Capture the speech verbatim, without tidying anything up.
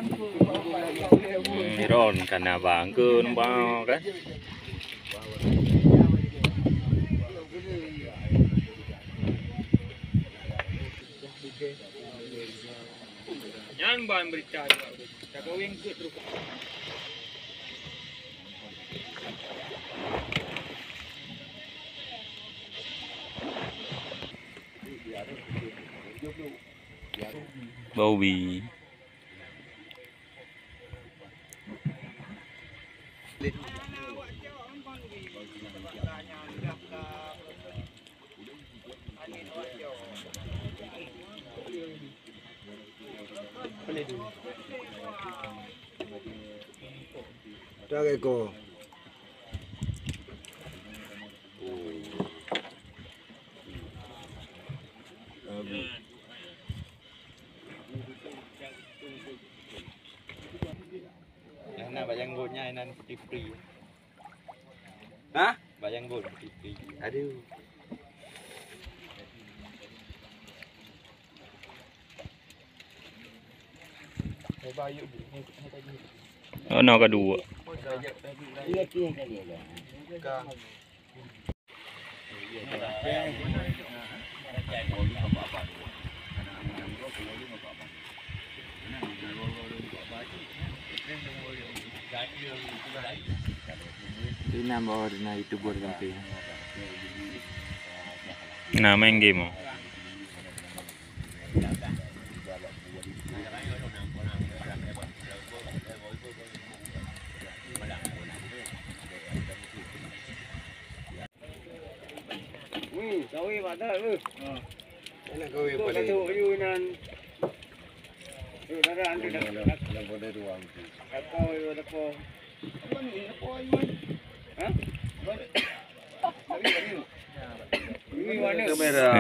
Hmm, ron kana bangkeun ba kan. Nyan ban berita juga. Dah kahwin ke terus. Bau bi. Tarik ko. Nah, nah, bayang gonya nan putih-putih. Hah? Bayang gol putih-putih. Aduh. Oh, na kedua. Ina bawa dina YouTuber sampai. Nah, main game. Wih, sawi mak dah, wih. Nak kawin paling. Satu yu nan. Tu dah ada, ada dah. Nak pada dua. Kau yu ada kau. Apa ni? Apa yu? Hah? Kamera.